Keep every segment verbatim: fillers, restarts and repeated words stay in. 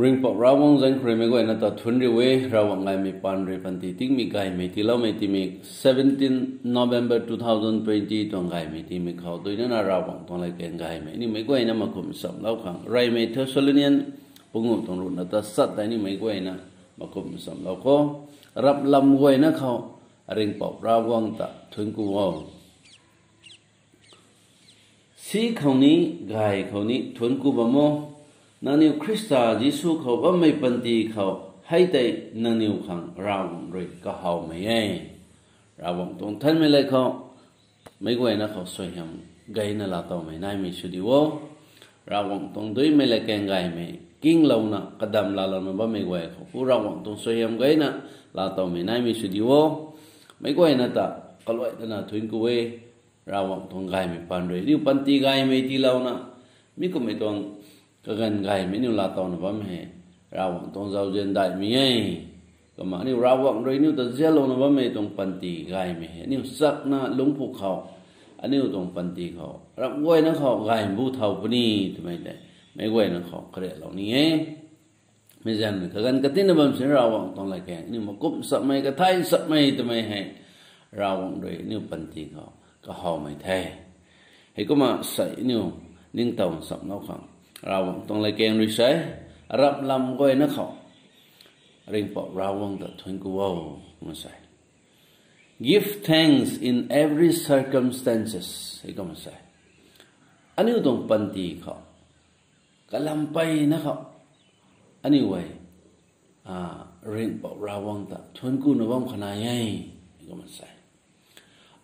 Ringhpouc Ravguangc zanc khou rui meic guayna ta thuanc riu e. Ravguangc gaymei paan rui panty tingmei gaymei tiiloumei timei seventeenth November two thousand twenty tuang gaymei timei khou duinana Ravguangc tuang latkaeng gaymei aniu meic guayna makum nchamlou khang reymei Thessalonian panguh tuang ruhna ta chat tei aniu meic guayna makum nchamlou khou, rap lam guayna khou Ringhpouc Ravguangc ta thuanc ku o. Si khou ni, gay khou ni thuanc ku bam o. Nangniw Khrista Jisu khou bammei panty khou hei tei nangniw khang Ravguangc rui kahawmei e. Ravguangc tuang nthanmei lei khou meic guayna khou suaihiam gayna laatowmei naimei sw di o. Ravguangc tuang duimei latkaeng gaymei kinglouna kadam laalouna bammei guay khou pu Ravguangc tuang suaihiam gayna laatowmei naimei sw di o. Meic guayna ta kaluai tana thuanc ku e. Ravguangc tuang gaymei paan rui aniu panty gaymei tiilouna, mi kummei tuang kaganv gaymei aniu laatowna bam hei Ravguangc tuang zauzian daihmei e. Kumna aniu Ravguangc rui aniu ta zianlouna bammei tuang panty gaymei hei aniu chakna lungc pwkhou, aniu tuang panty khou ramh guayna khou gaymei bu thau puni twmei tei meic guayna khou kariaklou ni e. Mei zaeng kaganv katinna bam sini Ravguangc tuang latkaeng aniu makum nchamei, kathai nchamei twmei hei Ravguangc rui aniu panty khou kahawmei the. Heikumna sei aniu ningtow nchamlou khang Ravguangc tuang latkaeng rui sei, rap lam guayna khou Ringhpouc Ravguangc ta thuanc ku o, kumna sei. Give thanks in every circumstances. Heikumna sei, aniu tuang panty khou, kalam peyna khou aniu e, Ringhpouc Ravguangc ta thuanc kuna bam khou nai e. Heikumna sei,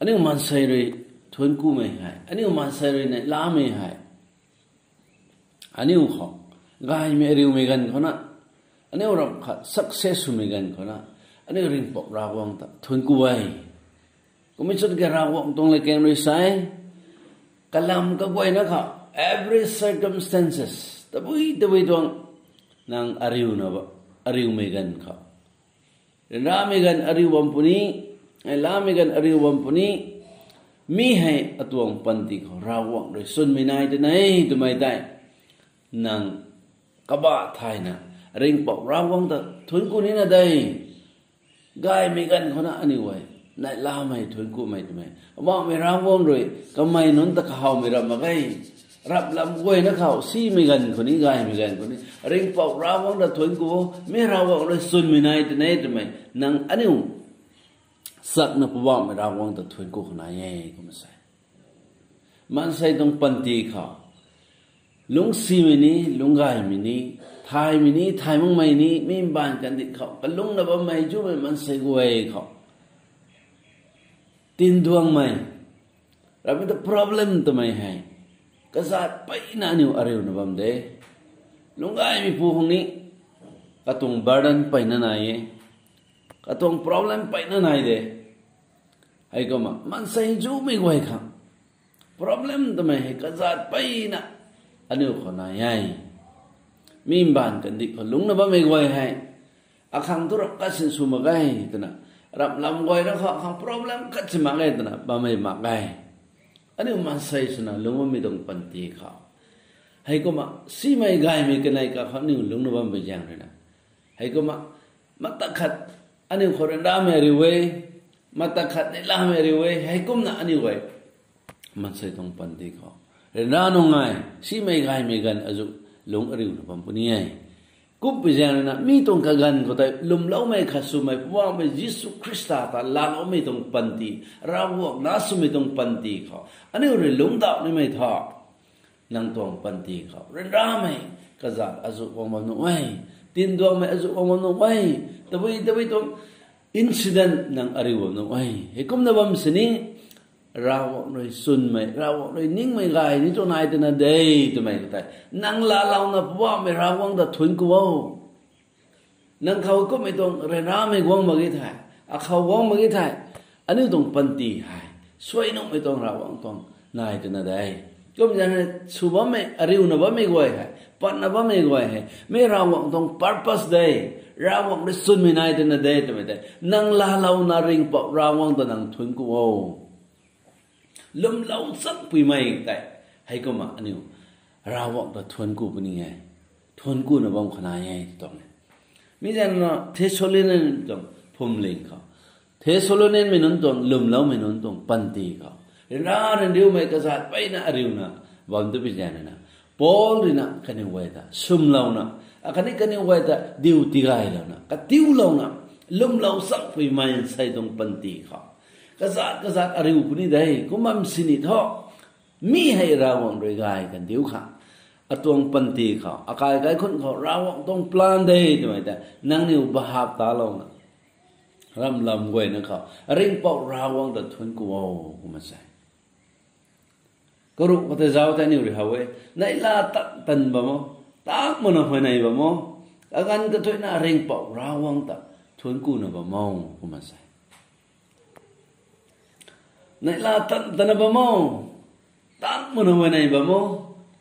aniu maansei rui thuanc kumei hei, aniu maansei rui neihlamei hei, aniu khou gaymei ariumei ganv khouna, aniu ramh khat success swmei ganv khouna, aniu Ringhpouc Ravguangc ta thuanc ku e. Kummei chwn ke Ravguangc tuang latkaeng rui sei, kalam kaguayna khou, every circumstances, tabui tabui tuang, nang ariuna, ariumei ganv khou, ryanramei ganv ariu bam puni, neihlamei ganv ariu bam puni, mi hei atuang panty khou Ravguangc rui chwnmei nai twna e twmei tei nang kabah thayna Ringhpouc Ravguangc ta thuanc ku nina de. Gaymei ganv khouna aniu e, neihlamei thuanc kumei twmei Poubauhmei Ravguangc rui kamei nunc ta kahawmei ram mak ge. Rap lam guayna khou simei ganv khou ni, gaymei ganv khou ni Ringhpouc Ravguangc ta thuanc ku o, mi Ravguangc rui chwnmei nai twna e twmei nang aniu chakna Poubauhmei Ravguangc ta thuanc ku khou nai e, kumna sei. Maansei tuang panty khou lungcsimei ni, lungcgaymei ni, thaymei ni, thay makmei ni, mi mbaanv kandih khou kalungcna bammei zumei maansei guay khou tinduangmei, ramei ta problem twmei hei kazat peyna aniu ariuna bam de. Lungcgaymeipu khang ni katuang burden peyna nai e, katuang problem peyna nai de. Heikumna maansei zumei guay khang problem twmei hei kazat peyna aniu khou nai e. Mi mbaanv kandih khou lungcna bammei guay hei, akhang thu rap khat sin sw mak ge twna, rap lam guayna khou akhang problem khat si mak ge twna bammei mak ge. Aniu maansei swna lungc bammei tuang panty khou, heikumna simei gaymei kanei kakhou aniu lungcna bammei zaeng ruina, heikumna mata khat aniu khou ryanramei ariu e, mata khat neihlamei ariu e, heikumna aniu e maansei tuang panty khou ryanra nunc ngai, simei gaymei ganv azuh lungc ariuna bam puni e. Kumpui zaeng ruina mi tuang kaganv khou tei lwmloumei khat swmei Poubauhmei Jisu Khrista ta laaloumei tuang panty, Ravguangc na swmei tuang panty khou aniu rui lungcdauh nimei thu, nang tuang panty khou ryanramei kazat azuh guang bam nuh e, tinduangmei azuh guang bam nuh e, tabui tabui tuang incident nang ariu bam nuh e. Heikumna bam sini Ravguangc rui chwnmei, Ravguangc rui ningmei gay ni tu nai twna de twmei khou tei nang laalouna Poubauhmei Ravguangc ta thuanc ku o. Nang khou kummei tuang ryanramei guang mak ge thei, akhou guang mak ge thei, aniu tuang panty hei suai nuhmei tuang Ravguangc tuang nai twna de. Kum zaeng hei sw bammei, ariuna bammei guay hei, patna bammei guay hei, mi Ravguangc tuang purpose de, Ravguangc rui chwnmei nai twna de twmei tei nang laalouna Ringhpouc Ravguangc ta nang thuanc ku o. Lwmlou chakpuimei tei, heikumna aniu Ravguangc ta thuanc ku puni e. thuanckuna bam khou nai e tuang e. Mi zaeng na Thessalonian tuang phuamling khou, Thessalonianmei nunc tuang lwmloumei nunc tuang panty khou, ryanra ryanriumei kazat peyna ariuna bam tu pi zaeng na, Paul rui na kaniw guay ta swmlouna, akhatni kaniw guay ta diu tigaylouna, katiulouna, lwmlou sakpui maansei tuang panty khou, kazat kazat ariu puni de, kum bam sini thu, mi hei Ravguangc rui gay kan diu khang, atuang panty khou akai kaikhunc khou Ravguangc tuang plan de twmei tei nangniw bahap talouna, ramlam guayna khou Ringhpouc Ravguangc ta thuancku o, kumna sa e. Karuh khou tei zauc tei aniu rui how e, neihla tan tan bam o, tang mana huayney bam o, kaganv kathuicna Ringhpouc Ravguangc ta thuanckuna bam o, kumna sa e. Neihla tan tana bam o, tang mana huayney bam o,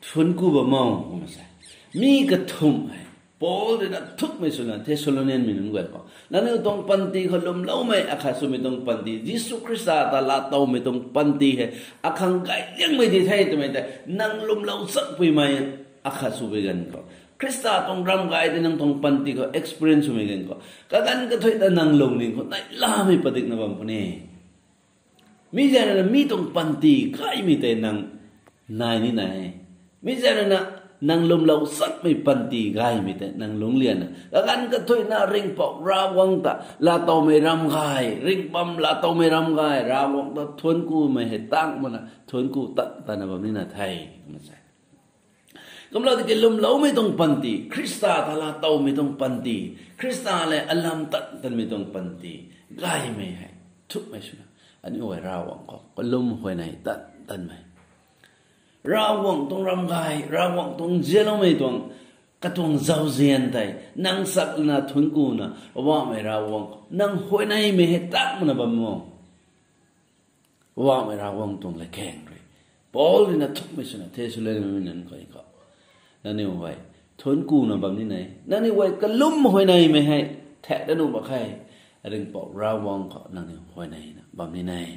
thuancku bam o, kumna sa e. Mi kathumh hei Paul rui na thukmei swna Thessalonianmei nunc guay khou, nangniw tuang panty khou lwmloumei akhat swmei tuang panty, Jisu Khrista ta laatowmei tuang panty hei akhang gay liangmei di the twmei tei, nang lwmlou sakpuimei akhat swmei ganv khou, Khrista tuang ram gay tei nang tuang panty khou experience swmei ganv khou, kaganv kathuic ta nang lungning khou neihlamei padikna bam puni. Mi zaeng rui na mi tuang panty gaymei tei nang nai ni nai. Mi zaeng rui na nang lwmlou sakmei panty gaymei tei nang lungc liana, kaganv kathuicna Ringhpouc Ravguangc ta laatowmei ram gay, ringhbam laatowmei ram gay, Ravguangc ta thuanckumei hei tang mana thuancku tat tana bam nina the, kumna sa e. Kumlou tiki lwmloumei tuang panty, Khrista ta laatowmei tuang panty, Khrista lev alam tat tanmei tuang panty gaymei hei thukmei swna, aniu guay Ravguangc khou kalum huayney tat tanmei, Ravguangc tuang ram gay, Ravguangc tuang nzianloumei tuang katuang zauzian tei nang sak lana thuanckuna, Poubauhmei Ravguangc, nang huayneymei hei tang mana bam o. Poubauhmei Ravguangc tuang latkaeng rui Paul rui na thukmei swna Thessalonianmei nunc guay khou, nangniw guay thuanckuna bam ni nai, nangniw guay kalum huayneymei hei thak da nuh mak khe, Ringhpouc Ravguangc khou nangniw huayneyna bam ni nai.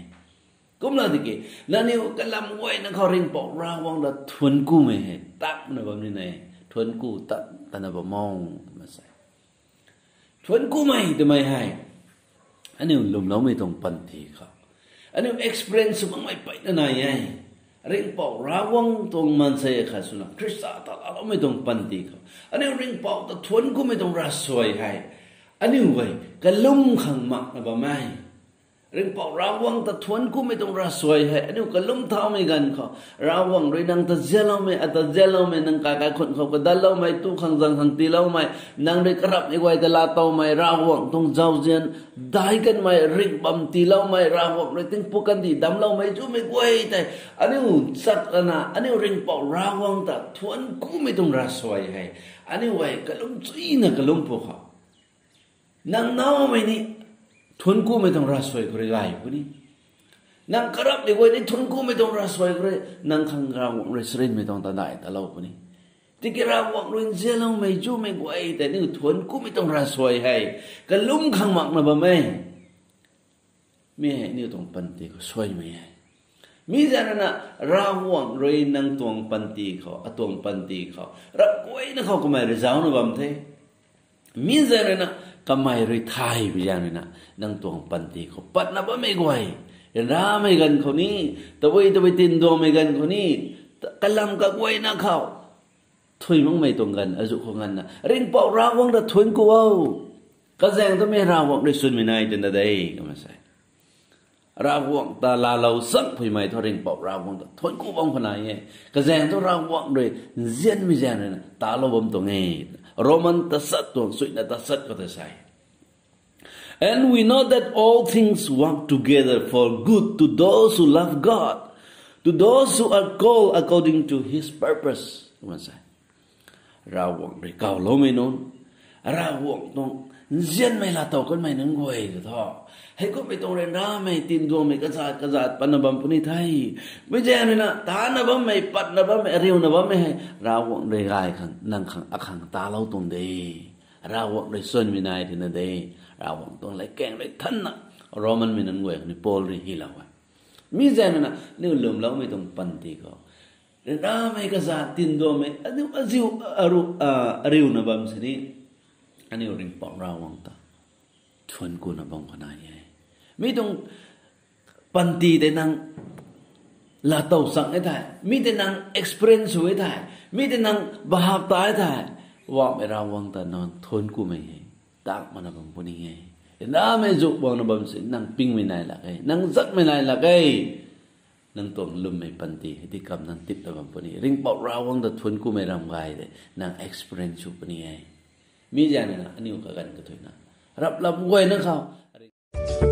Kumlou tiki nangniw kalam guayna khou Ringhpouc Ravguangc ta thuanckumei hei tang mana bam ni nai, thuancku tat tana bam o, kumna sa e. Thuanckumei twmei hei aniu lwmloumei tuang panty khou, aniu experience sw makmei peyna nai e. Ringhpouc Ravguangc tuang maansei akhat swna Khrista ta laaloumei tuang panty khou aniu Ringhpouc ta thuanckumei tuang ravsuai hei aniu guay kalum khang makna bam e. Ringhpouc Ravguangc ta thuanckumei tuang ravsuai hei aniu kalum thaumei ganv khou, Ravguangc rui nang ta nzianloumei, ata nzianloumei, nang kai kaikhunc khou kadatloumei, tu khang zang khang tiiloumei, nang rui karapmei guay ta laatowmei, Ravguangc tuang zauzian daic kanmei, ringhbam tiiloumei, Ravguangc rui tingpuk kandih damcloumei, zumei guay tei aniu sak lana aniu Ringhpouc Ravguangc ta thuanckumei tuang ravsuai hei aniu guay kalum chuyna kalum pw khou, nang naumei ni thuanckumei tuang ravsuai khou rui gay puni. Nang karapmei guay ni thuanckumei tuang ravsuai khou rui, nang khang Ravguangc rui charynmei tuang ta daic talou puni. Tiki Ravguangc rui nzianloumei zumei guay tei aniu thuanckumei tuang ravsuai hei kalum khang makna bam e. Mi hei aniu tuang panty khou suaimei e. Mi zaeng rui na Ravguangc rui nang tuang panty khou, atuang panty khou, rap guayna khou kamei rui zaucna bam the. Mi zaeng rui na kamei rui thay bi zaeng rui na nang tuang panty khou patna bammei guay, ryanramei ganv khou ni, tabui tabui tinduangmei ganv khou ni, kalam kaguayna khou, thuy makmei tuang ganv azuh khou nganvna Ringhpouc Ravguangc ta thuancku o. Kazaeng thu mi Ravguangc rui swnmei nai twna de, kumna sa e. Ravguangc ta laalou zangphuimei thu Ringhpouc Ravguangc ta thuancku bam khou nai e. Kazaeng thu Ravguangc rui nzianmei zaeng rui na talou bam tuang e. Roman tasat tuang suina tasat khou ta sa e. And we know that all things work together for good to those who love God, to those who are called according to his purpose, kumna sa e. Ravguangc rui kawloumei nunc, Ravguangc tuang nzianmei laatow kanmei nunc guay ta thu, heikumhmei tuang ryanramei, tinduangmei kazat kazat patna bam puni the. Mi zaeng rui na tana bammei, patna bammei, ariuna bammei hei Ravguangc rui gay khang, nang khang, akhang talou tuang de. Ravguangc rui swnmei nai twna de. Ravguangc tuang latkaeng rui thanna Romanmei nunc guay khou ni Paul rui hylou e. Mi zaeng rui na aniu lwmloumei tuang panty khou Ryanramei kazat tinduanmei aniu aziu aru, a, ariuna bam sini, aniu Ringhpouc Ravguangc ta thuanc kuna bam khou nai e. Mi tuang panty tei nang laatow chang e thei, mi tei nang experience sw e thei, mi tei nang bahap ta e thei, Poubauhmei Ravguangc ta nang thuanc kumei hei, tak mana bam puni e. Ryanramei zu guangna bam sini nang pingmei nai lak e, nang zatmei nai lak e. Nang tuang lwmmei panty hei di kam nang tipna bam puni. Ringhpouc Ravguangc ta thuanc kumei ram gay de, nang experience sw puni e. Mi zaeng na aniu kaganv kathuina, rap lam guayna khou